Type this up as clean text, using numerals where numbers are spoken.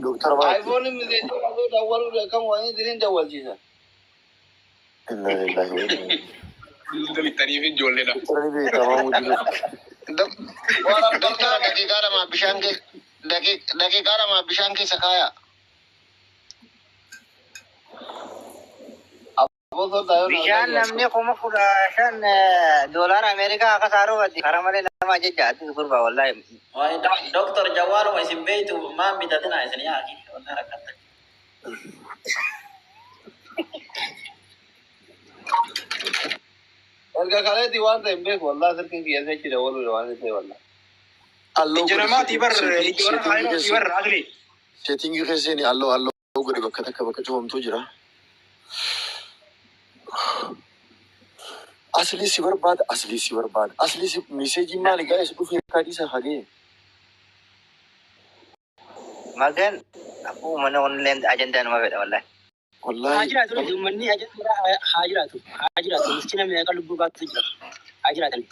Doktara maal? iPhone miseensa qabee dawwaluu akkam waan isiniin dawwalchiisa. Inna lillahi wa inna ilaihi. Dalittaniif ijoolleedha. Doktara ni beekamaa mudii. Doktora daqiiqaa lama bishaan keessa daqiiqaa lama bishaan keessa kaaya. Bishaan namni 15,000 doolaara Ameerikaa akka saaruu baddi karaa malee nama ajaja ati gurba wallahi. Waa'ee Doktor Jawaaluma isin beektu maan bitatina isin yaaki wallahi rakkatta. Erga kaleetti waan ta'e hin beeku wallahi silkiin kiyya sechi dawwaluu waan ta'e wallahi. Alloo Ija namaatii bar ija warra kaayinootii bar asli. Seetingii keesseen alloo alloo godhi bakka takka bakka cufamtuu jira. Aslii si barbaada, aslii si barbaada. Aslii si meeseejiin maali gaa'es dhufee akka dhiisa hagee. Magan uummanni kunillee ajandaa nama fedha wallahi. Haa Wallaahi jiraatu miti uummanni ajandaa haa jiraatu haa jiraatu miskiina meeqa lubbuu baatu jira haa jiraatan.